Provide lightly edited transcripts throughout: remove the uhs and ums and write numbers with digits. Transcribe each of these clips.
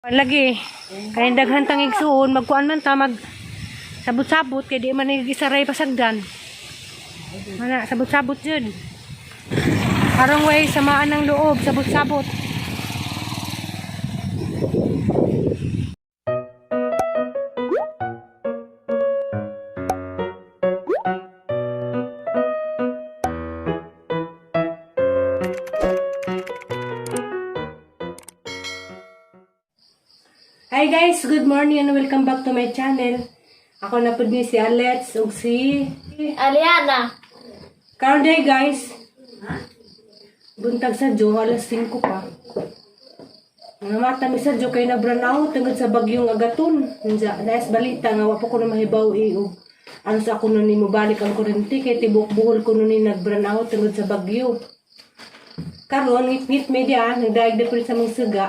Lagi, kay daghan tang igsuon, magkuan man ta mag sabot-sabot kay di man isaray pasagdan. Mana sabot-sabot jud. Karong way samaan ng loob, sabot-sabot. Hi guys, good morning and welcome back to my channel. Ako na pud ni si Alets ug si Aliana. Karon day guys. Buntag sa Diyo, alas 5 pa. Namata mi sa Diyo kay na brown out tungod sa bagyong Agaton. Unsa naas balita nga wa pa ko na mahibaw og ano sa ako nun ni mobalik ang kuryente kay tibok buhol ko nun ni nag brown out tungod sa bagyo. Karon ngit-ngit media nagdaig na pud sa mga suga.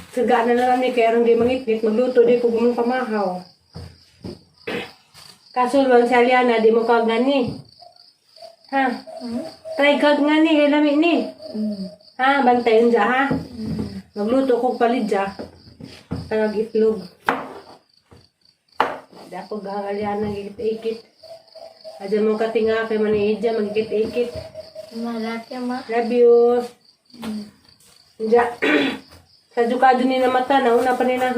Suga na lang ni kay aron di mangitngit magluto di ko gumong pamahaw. Kaso lang si Aliana, di mo kag gani. Ha? Try kag ngani, kay lami ni. Ha? Bantayon dya, ha? Magluto kog palit dya. Tagag itlog. Di ako gahang Aliana, gikit-ikit. Adyan mo katinga kay maniidya, magikit-ikit. Malaki ma. Love you. Dya. Sa jukado ni na mata, nauna pa ni na.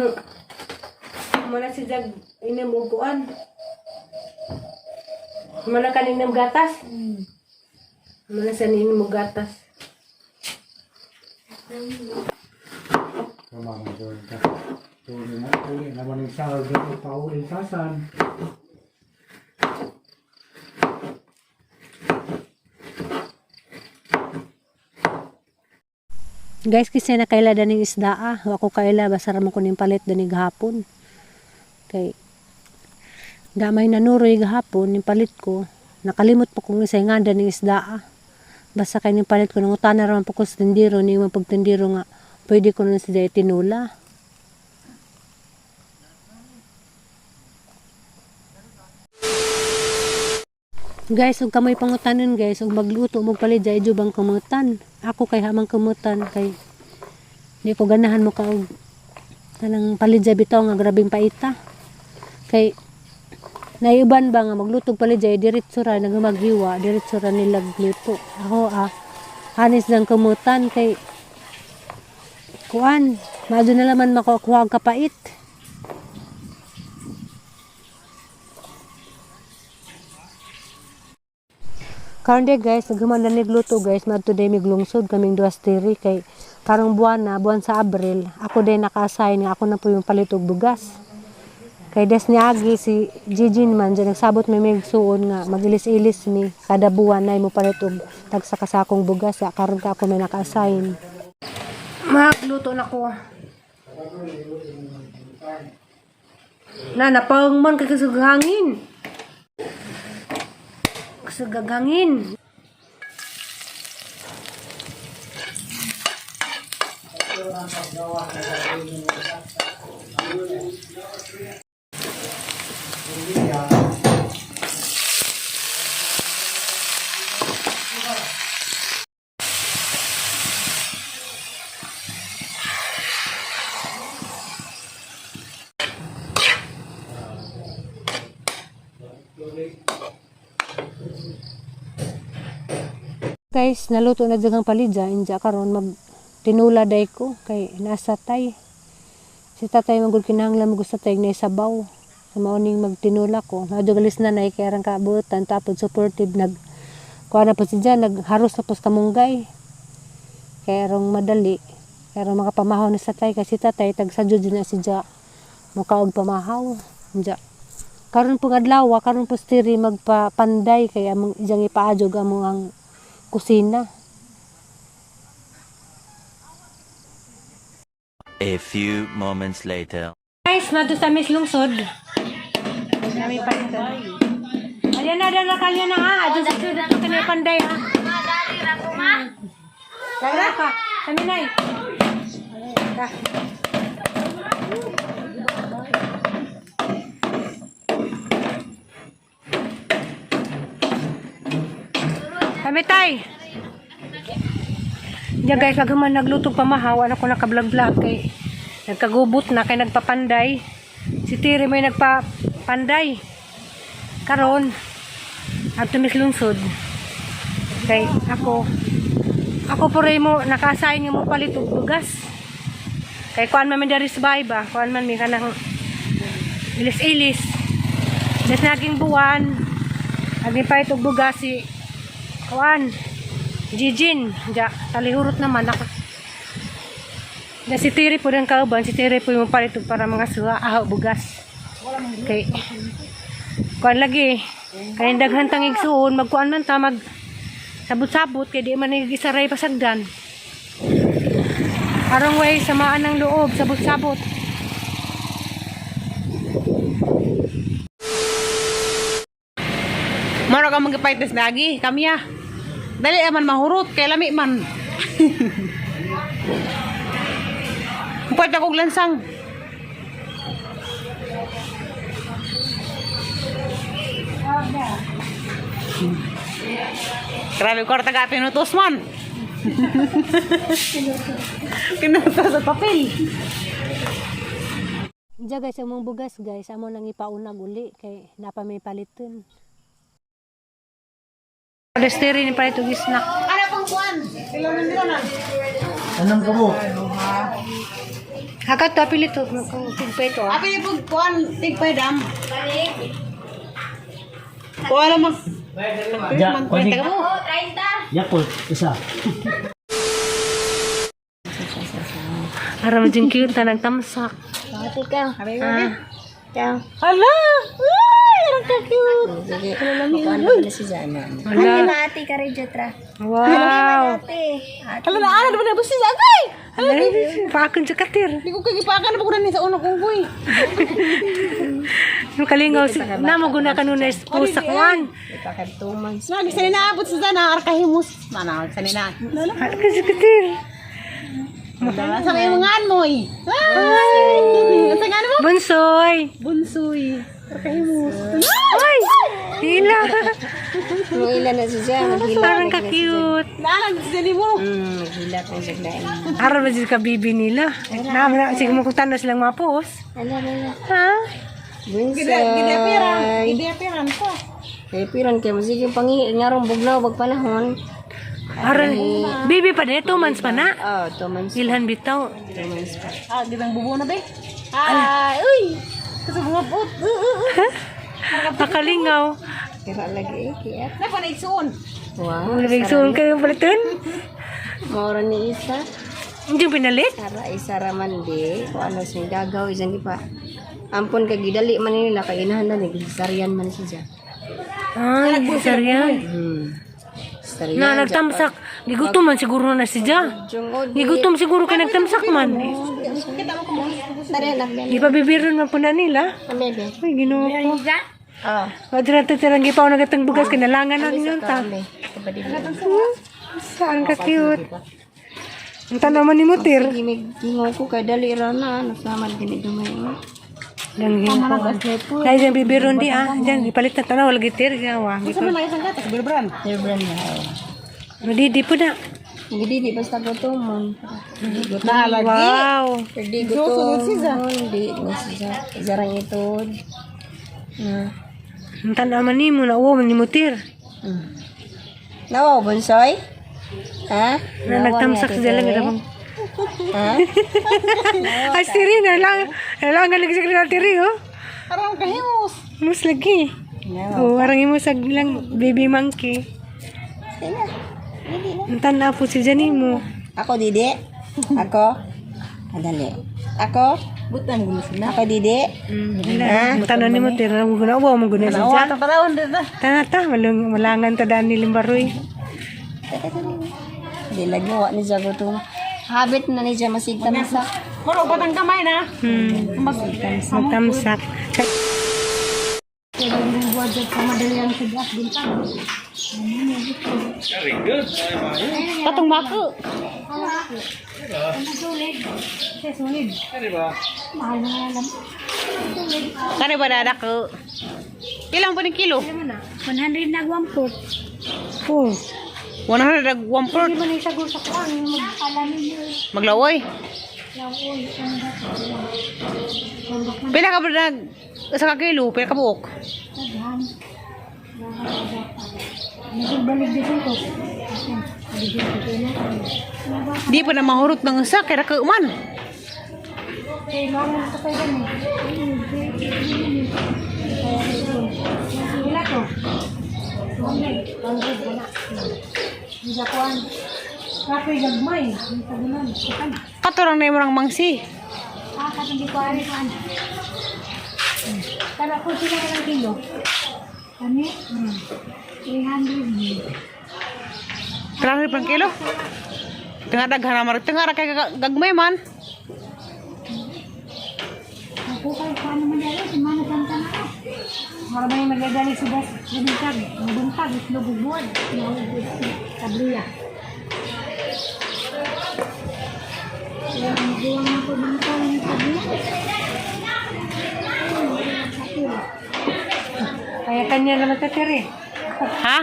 Muna si Jag, inim og kuan. Muna ka ninom gatas. Muna sa ninom og gatas. Tuli na, tuli naman yung sahod dito pauli sasan. Guys, kasi nakaila daning isda ah. Wa ko kaila basta ra man ko ning palit dani gahapon. Kay damay nanuroy gahapon ning palit ko. Nakalimot pa kong isay nga daning isda ah. Basta kay ning palit ko nangutana ra man po ko sa tindero ni mga pagtindero nga pwede ko nun siya tinula. Guys, ug kamoy pangutanon guys, ug magluto mo palit dya bang kumutan. Ako kay hamang kumutan kay di ko ganahan mo ka og kanang palidya bitaw nga grabeng paita. Kay naiuban ba nga magluto palidya diretso ra nagmaghiwa, diretso ra nila luto. Ako hanis lang kumutan kay kuan, maadyo na laman makukuha ang kapait. Karon day guys, naghuman na nigluto guys, madto day miglungsod kaming duas tiri kay karong buwan na, buwan sa Abril, ako day naka-assign nga ako na po yung palit og bugas. Kay des ni Agi si Gigi man dyan nagsabot may migsuon nga magilis-ilis mi kada buwan na mo palit og tagsa ka sakong bugas ya karon ka ako may naka-assign. Magluto na ko. Na napang man kay kusog hangin. Kusog hangin. Guys, naluto na dyan ang palidya. Inja karon mag tinula day ko kay nasa tay. Si tatay magul kinahanglan mo gusto tay na sabaw. Sa mauning magtinula ko. Nadugalis na nay kay arang kaabutan tapos supportive nag kuha na po si dyan, nagharos na po sa kamunggay. Kay arong madali. Kay arong makapamahaw na sa tay kasi tatay tag sa na si dya. Mukaog pamahaw. Inja. Karon po ng adlaw, karon po stiri magpapanday kay among iyang ipaadjog among ang kusina. A few moments later. Guys, madto sa Miss Lungsod. Nami panday. Ayan na, na, kalya na ha. Adto sa sud ato kanya panday ha. Dali ra ko ma. Tara ka. Kami nay. Ka. Kami tay. Ya guys, pag man nagluto pamahaw, ano ko naka-vlog-vlog kay nagkagubot na kay nagpapanday. Si Tiri may nagpapanday. Karon at tumislungsod. Kay ako ako po rin mo naka-assign nga mo palit og bugas. Kay kuan man mi diri sa bahay ba, kuan man mi kanang ilis-ilis. Des naging buwan, naging palit og bugas si kuan Jijin, ja, talihurot naman ako. Ja, si Tiri po ng kauban, si Tiri po yung palit og para mga suha, ahaw bugas. Kay kuan lagi, kay daghan tang igsuon, magkuan man ta mag sabot-sabot kay di man isaray pasagdan. Arong way samaan ng loob, sabot-sabot. Maro ka magpaites lagi, kami ah. Dali man mahurot, kay lami man. Pwede akong lansang. Grabe kwarta ka pinutos man. Pinutos sa papel. Diya guys, among bugas guys, amo nang ipaunag uli kay napa may paliton. Desteri ni palit og snack. Ano pang kuan? Ilan na nila na? Anong kabo? Hakat to pilit to kung tigpay to ah. Abi ni pag kuan tigpay dam. Kuan lang mag Ja, man kuan kwenta ka mo. Oh, 30. Yakult, isa. Ara mo jing cute ta nagtamsak. Ate ka. Ah. Hala! Ay, ang ka-cute. Wala. Ate ka rin, Jetra. Wow. Ate. Hala na, ana na ba siya agay? Paakon sa katir. Di ko kagipakan na ko na sa unang kunggoy. Yung kalingaw si namo guna kanunay sa pusak wan. Lagi sa ninaabot sa sana arkahimus. Mana sa nina. Lala. Ka sa katir. Sa may mga mo eh. Ay! Sa nga mo? Bunsoy. Bunsoy. Arkahimus. Ay! Hila. Hila na siya. Maghila. Parang ka-cute. Naalang sa mo. Maghila kung siya dahil. Ara ba ka bibi nila? Naman na, sige mo kung tanas lang mapos. Ala, ala. Ha? Gidepiran. Bunsoy. Gidepiran ko. Eh, piran kayo. Sige, pangi. Ngarong bugnaw, bag panahon. Ara, bibi pa na, 2 months pa na. Oh, 2 months. Ilhan bitaw. 2 months pa. Ah, gitang bubo na be. Ah, uy. Kasi bumapot. Pakalingaw. Kira lagi eh, kaya. Na pa naigsuon. Wow. Ang suon kayo palitan. Maura ni isa. Hindi yung pinalit? Sara, isa raman di. Kung ano siya gagaw, isang di pa. Ampon kag gidali man nila kay inahan na ni cesarean man siya. Ay, cesarean. Cesarean. Na, nagtamsak. Gigutom man siguro na si Ja. Jungod. Gigutom siguro kay nagtamsak man. Tara na. Ipabibiron man po na nila. Bebe. Ay, ginoo ko. Oh. Madra tirang gipaw na gatang bugas kinalangan na ninyo ta. Kami. Kabadi. Saan ka cute? Ang tanaw man ni Mutir. Gimig gingo ko kay dali ra na nasaman gini gamay. Oh. Dang hinko. Dahil dyan bibiron di ah. Diyan, ipalit na tanaw. Lagi tir. Gawa. Sa man isang gatas, bilbran. Lebron na. Madidi po na. Hindi di basta gutomon. Naalagi. Wow. Di gutomon di na siya. Jarang itod. Na. Ang tanaw man ni mo. Nauwa man ni Mutir. Nawaw bunsoy? Ha? Na nagtamsak sa dalang ito. Ha? Ay, tiri. Nalangan. Nalangan lagi sa kanila tiri oh. Arang kahimos. Mus lagi. Oh, arang imo sa lang baby monkey. Ang tanaw po si Janine mo. Ako didi. Ako. Adali. Ako. Butan gulo sila. Ako didi. Ang tanaw ni mo tira mo guna wow mo guna sa Nawa ta parawon dito. Tana ta malung malangan ta dani limbaroy. Di lagi wa ni siya gutom. Habit na ni siya masigtamsak. Maro patang kamay na. Magtamsak. Katong mako. Kani ba dadako? Ilang po ni kilo? 100 na 1 Oh. 100 ag one Hindi fourth. man isagol sa kuan magpalamin mo. Maglawoy. Lawoy ang dato. Pila ka ba nag sa ka kilo, pila ka buok? Daghan. Nagbalik dito ko. Di pa na mahurot ng isa kay ra ka man. Kay mama sa kay gani. Pila to? 100 na. Bisa kuan. Kapoy gagmay. Ang tagunan. Kuan. Kato lang na imong mangsi. Ah, katong di ko ari kuan. Tara ko sila ka ng kilo. Kani? 300. 300 pang kilo. Tengah daghan na mar, tengah ra kay gagmay man. Ako kay kuan naman dali, si Mana Santa na. Mara ba yung magdadali sa das, buntag, buntag, itlog ug buwan. Tabliya. Kaya ang buwang na ko dito ng tabliya. Kaya kanya naman tatiri. Ha?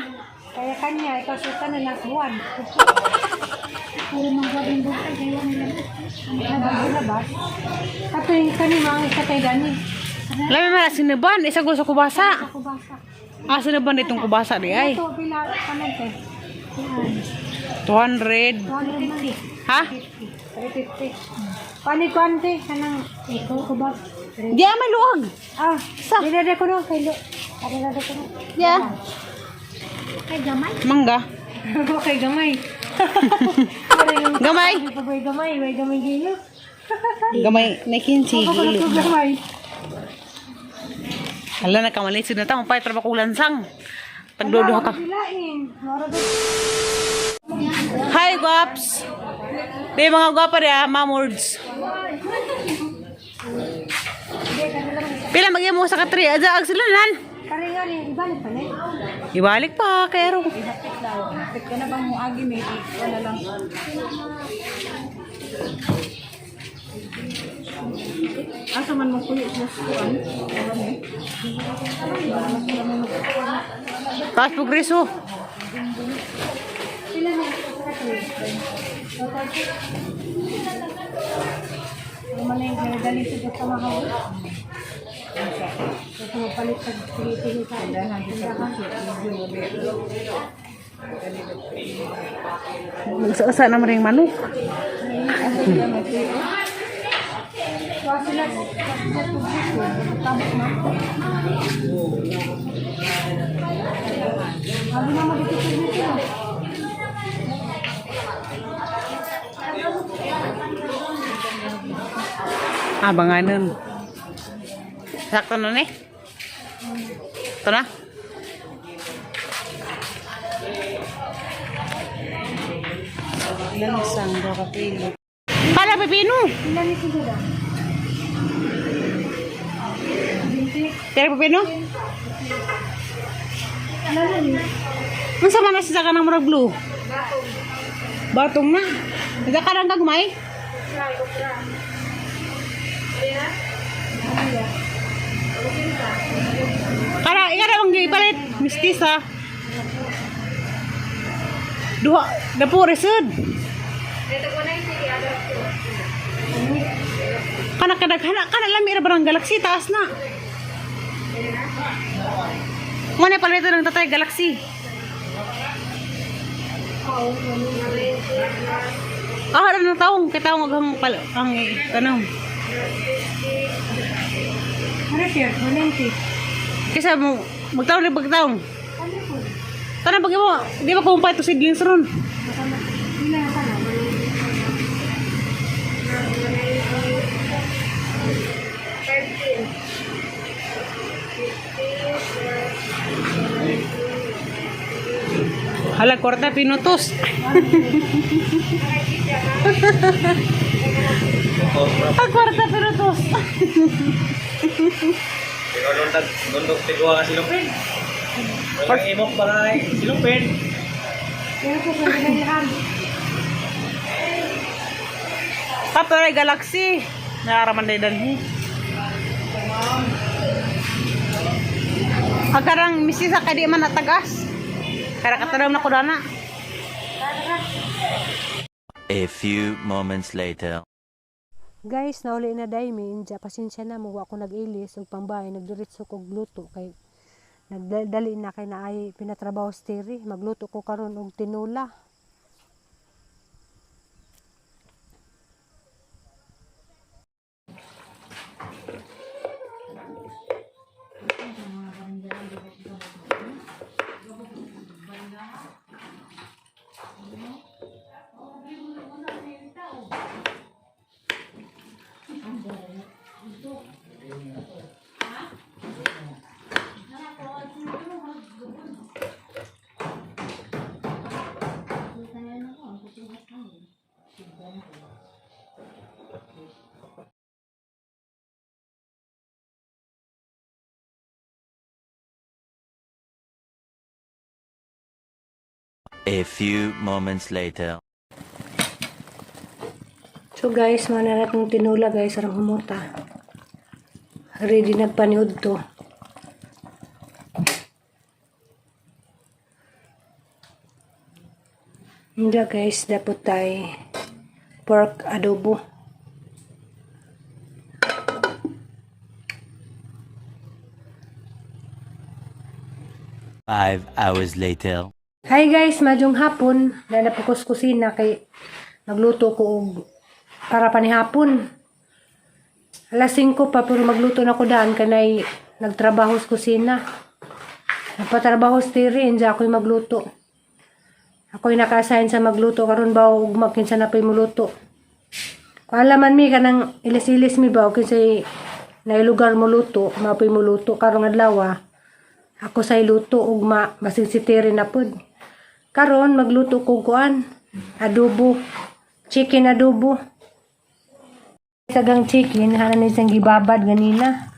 Kaya kanya, ikaw sa tanan na buwan. Puro mang gawin buntag, kaya nila. Ang labas. Kato yung kanima, ang isa kay Dani. Lami man sinuban, isa gusto kubasa. Ako basa. Ah, sinuban itong kubasa di ay. Ito, pila, kanan te. 200. 250. Ha? 350. Pani kuante, kanang ikaw ko ba? Di ah, may luag. Ah, Sa? Dinada ko no, kay lo. Dinada ko no. Yeah. Kay gamay. Mangga. Kay gamay. Gamay. Pagway gamay, way gamay giyo. Gamay na 15 Ako kilo. ko gamay. Hala nagkamali sud na ta, mapay trabaho kong lansang. Tagduduha ka. Lain. Mara ba? Hi, guaps. Di mga gwapa di ah, mamords. Pila magyamo sa katri, adya ag sila nan. Kare nga ni ibalik pa ni. Ibalik pa kay ro. Ka na bang muagi may wala lang. Asa man mo kuyo sa kuan? Taas progreso. Pila na sa katri. Ano man yung dali sa pamahaw. Kasi mapalit sa sige-sige sa Magsa-usa na rin manok. Wa sila sa publiko, tabok na. Abi na magito publiko. Abanganan. Sakto na ni. Ito na. Lansang do ka kilo. Pala pepino. Ilan ni siguro? 20. Tira pepino. Ano na ni? Unsa man na siya ka ng murag blue? Batong. Batong na. Naga ka ng gagmay? Kara, ikaw na bang gipalit? Mistisa. Duha, dapo resud. Kana kadaghana, kana lami ra barang galaxy taas na. Mo na palitan ng tatay galaxy. Ah, ano na taong kita ang ang pal ang tanong. Ano siya? 190. Kaysa mo magtaon ni pagtaong. Ano po? Tanang pag mo, di ba kumpay to seedlings ron? Ilan na sana? Hala, kwarta pinutos. Ah, kwarta pinutos. Ikaw doon tag nundok tigwa ka silupin. Walang imok pa nga eh. Silupin. Pero po pwede na ilhan. Patuloy galaxy. Nakaraman din danhi. Agkarang misisa kay di man natagas. Kaya katanaw na ko dana. A few moments later. Guys, nauli na dai mi inja pasensya na mo wa ko nag-ilis ug pambahay nagdiretso kog luto kay nagdali na kay naay pinatrabaho sa tiri. Magluto ko karon og tinula. A few moments later. So guys, mga na natong tinula guys, sarang humuta. Ready na paniud to. Hindi guys, dapat tayo pork adobo. 5 hours later. Hi guys, madyong hapon. Nanapukos kusina kay nagluto ko og para panihapon. Alas 5 pa pero magluto na ko daan kanay nagtrabaho sa kusina. Nagpatrabaho sa tiri, hindi ako'y magluto. Ako'y naka-assign sa magluto karon ba og kinsa na pa'y muluto. Kung alaman mi kanang ilis-ilis mi ba o kinsay nailugar mo luto, mapoy mo luto karong adlaw ah. Ako say luto ug ma basig si Terry na pod. Karon magluto ko kuan adobo, chicken adobo. Sagang chicken hanan ni siyang gibabad ganina.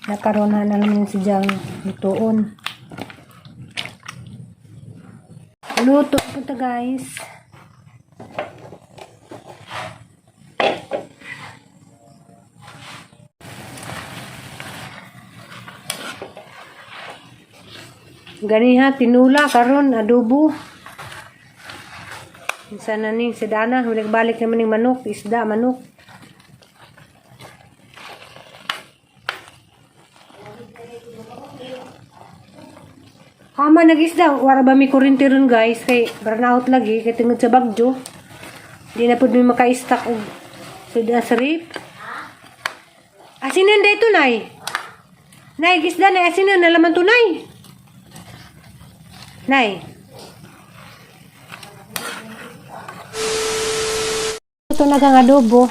Nakaron hanan naman si Jang lutoon. Luto po ta guys. Ganiha tinula karon adobo. Minsan na ni si Dana, balik-balik naman ning manok, isda, manok. Kama nag-isda, wara ba mi kuryente ron guys kay burnout lagi kay tungod sa bagyo. Di na pud mi maka-stock og sida sa rip. Asinan dayto nay. Nay, gisda nay asinan na laman tunay. Nay. Ito na kang adobo.